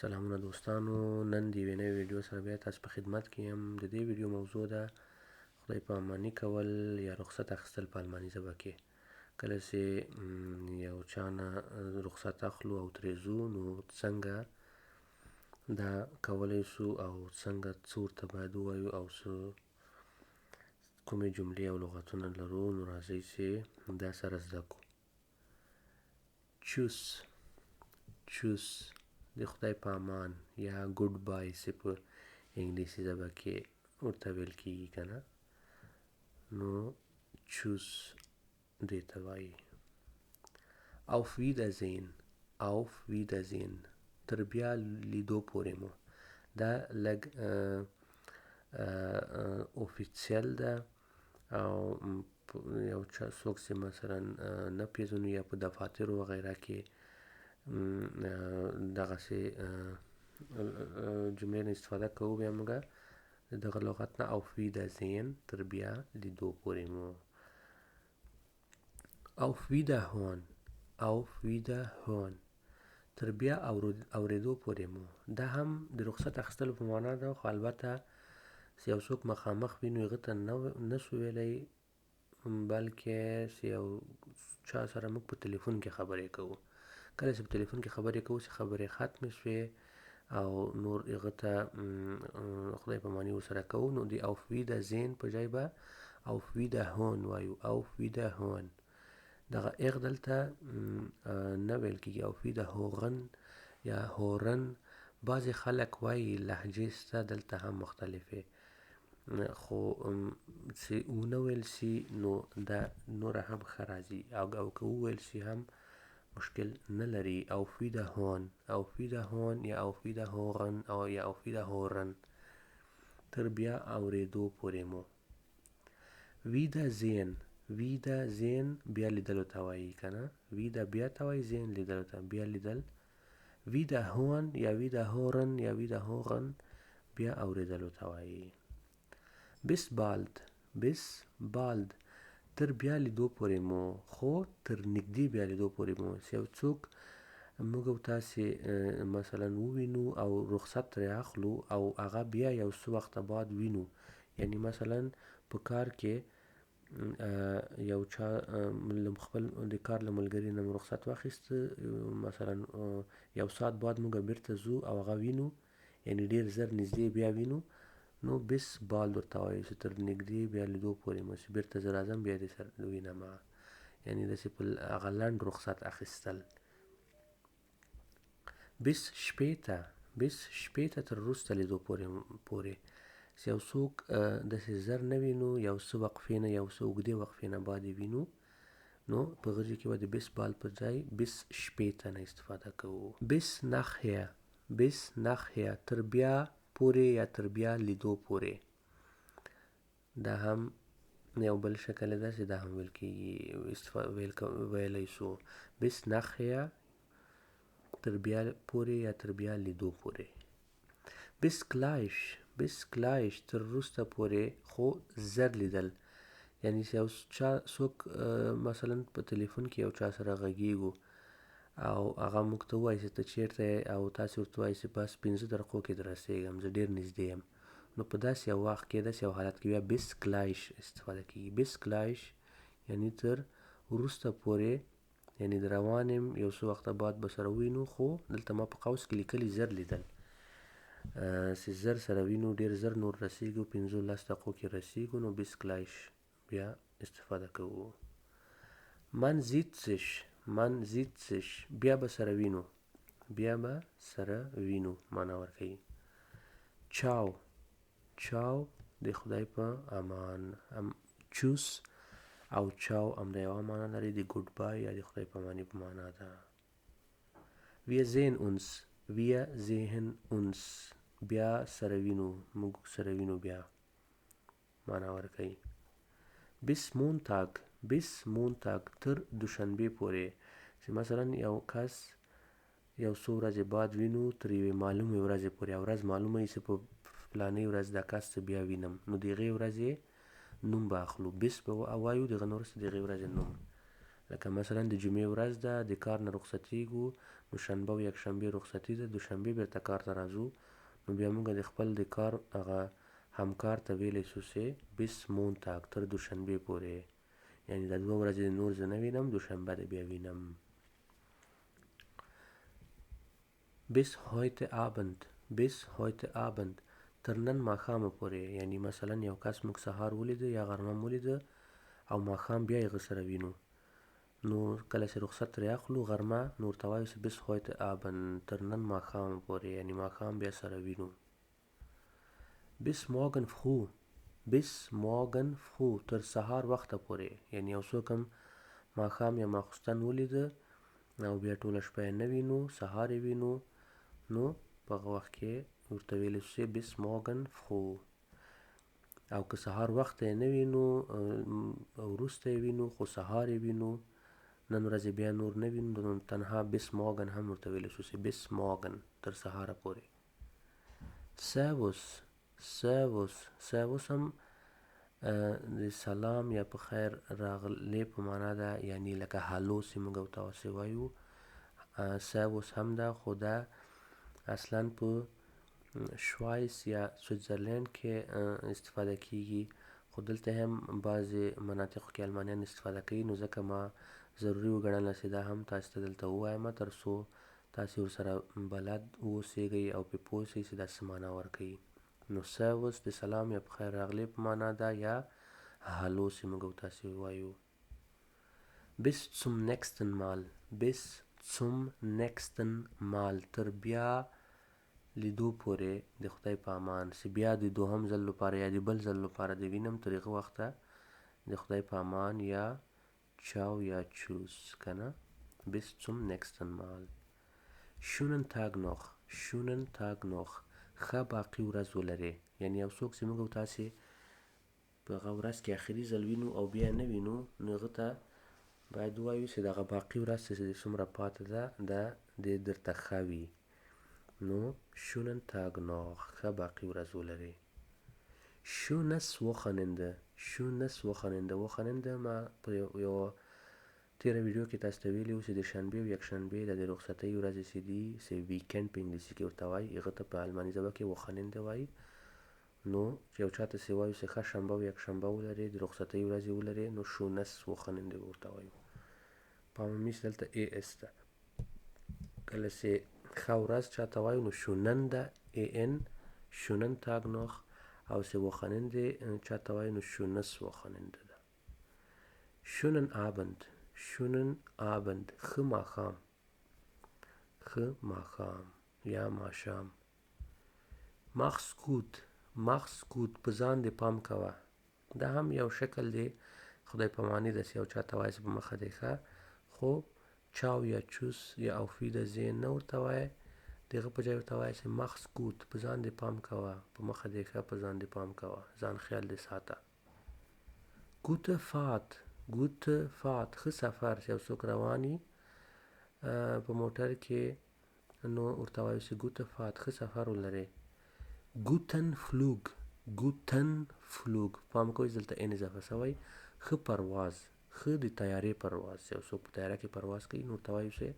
سلامونه دوستانو، نن د یوې نوې ویډیو سره بیا تاسو په خدمت کې یم. د دې ویډیو موضوع ده خدای په اماني کول یا رخصت اخیستل په الماني ژبه کې. کله چې یو چا نه رخصت اخلو او ترې ځو، نو څنګه دا کولی سو او څنګه څه ورته باید ووایو او څه کومې جملې او لغتونه لرو، نو راځئ چې دا سره زده کړو. چوس، چوس د خدای په امان یا ګوډ بای چې په انګلیسي ژبه کې ورته ویل کیږي که نه، نو چوس دې ته وایي. Auf Wiedersehen، auf Wiedersehen تر بیا لیدو پورې مو. دا لږ اوفیسیل ده او یو چا څوک چې مثلا نه پیژنو یا په دفاترو وغیره کې دغسې جملې نه استفاده کوو، بیا موږ دغه لغت نه auf Wiedersehen تر بیا لیدو پورې مو. Auf Wiederhören، auf Wiederhören تر بیا اوریدو پورې مو. دا هم د رخصت اخیستلو په معنا ده، خو البته چې یو څوک مخامخ وي نو هغه ته نه سو ویلی، بلکې چې یو چا سره موږ په تلیفون کې خبرې کوو. کله چې په تلیفون کې خبرې کوو چې خبرې ختمې شوې او نور هغه ته خدای په معنی ورسره کوو، نو د auf Wiedersehen په ځای به auf Wiederhören وایو. auf Wiederhören دغه اغ دلته نه ویل کېږي. auf Wiederhören یا هورن بعضې خلک وایي، لهجې شته دلته هم مختلفې، خو چې ونه ویل شي نو دا نوره هم ښه راځي، او که وویل شي هم مشکل نه لري. auf Wiederhören، auf Wiederhören یا auf Wiederhören او یا auf Wiederhören تر بیا اورېدو پورې مو. Wiedersehen، Wiedersehen بیا لیدلو ته وایي که نه، wieder بیا ته وایي، sehen لیدلو ته، بیا لیدل. Wiederhören یا Wiederhören یا Wiederhören بیا اورېدلو ته وایي. Bis bald، bis bald تر بیا لیدو پورې مو، خو تر نږدې بیا لیدو پورې مو. چې یو څوک موږ او تاسې مثلا ووینو او رخصت ترې اخلو او هغه بیا یو څه وخته بعد وینو، یعنی مثلا په کار کې یو چا خپل د کار له ملګري نه مو رخصت واخیست، مثلا یو ساعت بعد موږ بیرته ځو او هغه وینو، یعنی ډېر زر نږدې بیا وینو، نو bis bald ورته وایو چې تر نږدې بیا لیدو پورې مو، چې بیرته زه راځم بیا دې سره وینم، یعنی داسې په هغه لنډ رخصت اخیستل. bis später، bis später تر وروسته لیدو پورې چې یو څوک داسې زر نه وینو، یو څه وقفې نه، یو څه اوږدې وقفې نه بعد یې وینو، نو په غږ کې به د bis bald پر ځای bis später نه استفاده کوو. bis nachher، bis nachher تر بیا پورې یا تر بیا لیدو پورې. دا هم یو بل شکل ده چې دا هم ویل کېږي، ویلی سو. bis nachher تر بیا پورې یا تر بیا لیدو پورې. bis gleich، bis gleich تر وروسته پورې، خو زر لیدل، یعنی چې یو چا څوک مثلا په تلیفون کې یو چا سره غږیږو او هغه موږ ته ووایي چې ته چېرته یې، او تاسې ورته ووایئ چې بس 5 دقیقو کې در رسېږم، زه ډېر نږدې یم، نو په داسې یو وخت کې، داسې یو حالت کې بیا bis gleich استفاده کېږي. bis gleich یعنی تر وروسته پورې، یعنی د روان یم، یو څه وخته بعد به سره ووینو، خو دلته ما په قوس کې لیکلي زر لیدل، چې زر سره وینو، ډېر زر نور رسېږو، 5-10 دقیقو کې رسېږو، نو bis gleich بیا استفاده کوو. man sieht sich، man sieht sich بیا به سره وینو، بیا به سره وینو معنا ورکوي. چاو، چاو د خدای په امان. چوس او چاو هم د یوه معنا لري، د ګوډ بای یا د خدای په اماني په معنا ده. Wir sehen uns، wir sehen uns بیا سره وینو، موږ سره وینو بیا معنا ورکوي. bis Montag، bis Montag تر دوشنبې پورې، چې مثلا یو کس یو څو ورځې بعد وینو، تر یوې معلومې ورځې پورې، او ورځ معلومه وي چې په فلانۍ ورځ دا کس ته بیا وینم، نو د هغې ورځې نوم به اخلو، bis به وایو، د هغه نه وروسته د هغې ورځې نوم. لکه مثلا د جمعې ورځ ده، د کار نه رخصتېږو، نو شنبه او یکشنبه رخصتي ده، دوشنبه بیرته کار ته راځو، نو بیا موږ د خپل د کار هغه همکار ته ویلی سو چې Bis Montag، تر دوشنبې پورې، یعنی دا دوه ورځې نور زه نه وینم، دوشنبه دې بیا وینم. Bis heute Abend، Bis heute Abend، تر نن ماښامه پورې، یعنی مثلا یو کس موږ سهار ولیده یا غرمه مو ولیده او ماښام بیا یې هغه سره وینو، نو کله چې رخصت ترې اخلو غرمه، نو ورته وایو چې Bis heute Abend، تر نن ماښامه پورې، یعنی ماښام بیا سره وینو. Bis morgen früh، Bis morgen früh، تر سهار وخته پورې، یعنی یو څوک هم ماښام یا ماخوستن ولیده او بیا ټوله شپه یې نه وینو، سهار یې وینو، نو په هغه وخت کې ورته ویلی شو چې Bis morgen früh. او که سهار وخته یې نه وینو، وروسته یې وینو، خو سهار یې وینو، نن ورځ یې بیا نور نه وینو، نو تنها Bis morgen هم ورته ویلی شو چې Bis morgen، تر سهاره پورې. Servus، Servus، Servus هم د سلام یا په خیر راغلې په معنا ده، یعنی لکه هالو چې موږ ورته هسې وایو، Servus هم ده، خو دا اصلا په شوایس یا سویټزرلند کې استفاده کیږي، خو دلته هم بعضې مناطقو کې المانیان استفاده کوي، نو ځکه ما ضروري وګڼله چې دا هم تاسې ته دلته ووایم، تر څو تاسې ورسره بلد اوسېږئ او پرې پوه شئ چې دا څه معنا ورکوي. نو Servus د سلام یا په خیر راغلې په معنا ده، یا هالو چې موږ تاسې وایو. Bis zum nächsten Mal، Bis zum nächsten Mal، تر بیا لیدو پورې د خدای په امان، چې بیا د دوهم ځل لپاره یا د بل ځل لپاره د وینم، تر هغه وخته د خدای په امان یا چاو یا چوس که نه. Bis zum nächsten Mal. Schönen Tag noch، schönen Tag noch، ښه باقي ورځ ولرې، یعنی یو څوک چې موږ او تاسې په هغه ورځ کې اخري ځل وینو او بیا نه وینو، نو هغه ته باید ووایو چې دغه باقي ورځ چې څومره پاتې ده دا دې درته ښه وي، نو schönen Tag noch، ښه باقي ورځ ولرې. Schönes Wochenende، schönes Wochenende، Wochenende ما په یوه تېره ویډیو کې تاسو ته ویلي وو چې د شنبې او یکشنبې د رخصتۍ ورځې چې دي، چې ویکند په انګلیسي کې ورته وایي، هغه ته په الماني ژبه کې Wochenende وایي. نو چې یو چا ته چې وایو چې ښه شنبه او یکشنبه ولرې، د رخصتۍ ورځې ولرې، نو schönes Wochenende به ورته وایو. پام مې شي دلته ای اس ده، کله چې ښه ورځ چا ته وایو نو schönen ده، ای ان، schönen Tag noch، او چې Wochenende چا ته وایو نو schönes Wochenende ده. Schönen Abend، schönen Abend، ښه ماښام، ښه ماښام یا ماښام. Mach's gut، mach's gut، په ځان دې پام کوه. دا هم یو شکل دی خدای پاماني ده چې یو چا ته وایي چې په مخه دې ښه، خو چاو یا چوس یا auf Wiedersehen نه ورته وایي، د هغه په ځای ورته وایي چې mach's gut، په ځان دې پام کوه، په مخه دې ښه، په ځان دې پام کوه، ځان خیال دې ساته. Gute Fahrt، gute Fahrt، ښه سفر، چې یو څوک روان وي په موټر کې، نو ورته وایو چې gute Fahrt، ښه سفر ولرې. Guten Flug، guten Flug، پام کوئ چې دلته ان اضافه شوی، ښه پرواز، ښه د طیارې پرواز، چې یو څوک په طیاره کې پرواز کوي نو ورته وایو چې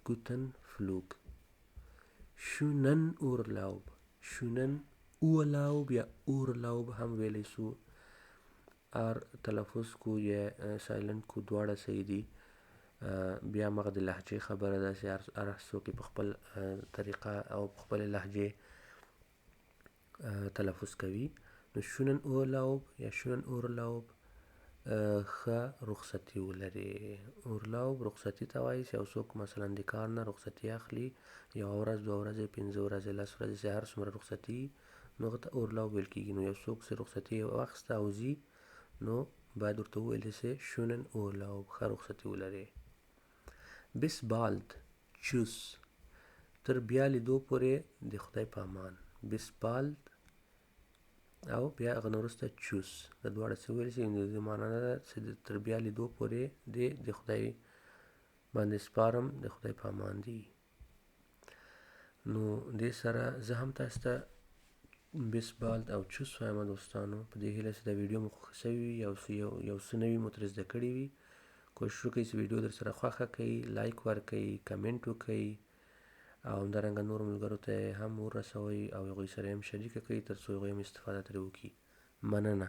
guten Flug. Schönen Urlaub، schönen Urlaub یا Urlaub هم ویلی سو، ار تلفظ کو یا سایلنټ کو دواړه صحیح دي. بیا همغه د لهجې خبره ده چې هر څوک یې په خپل طریقه او په خپلې لهجې تلفظ کوي. نو schönen Urlaub یا schönen Urlaub، ښه رخصتي ولرې. Urlaub رخصتي ته وایي چې یو څوک مثلا د کار نه رخصتي اخلي، یوه ورځ، دوه ورځې، پنځه ورځې، لس ورځې، چې هر څومره رخصتي، نو هغه ته Urlaub ویل کېږي. نو یو څوک چې رخصتي یې واخیسته او ځي، نو باید ورته وویل شي چې schönen Urlaub، ښه رخصتي ولرې. Bis bald، tschüss، تر بیا لیدو پورې د خدای په امان. Bis bald او بیا هغه نه وروسته tschüss، دا دواړه څه ویل شي، د دې معنا دا ده چې تر بیا لیدو پورې دې د خدای باندې سپارم، د خدای په امان دی. نو دې سره زه هم تاسو ته bis bald او tschüss وایم دوستانو، په دې هیله چې دا ویډیو مو خوښه شوې وي، یو څه نوي مو ترې زده کړي وي. کوشش وکړئ چې ویډیو در سره خوښه کړئ، لایک ورکړئ، کمنټ وکړئ. او همدارنګه نورو ملګرو ته یې هم ورسوئ او هغوی سره یې هم شریکه کړئ تر څو هغوی هم استفاده ترې وکړي. مننه.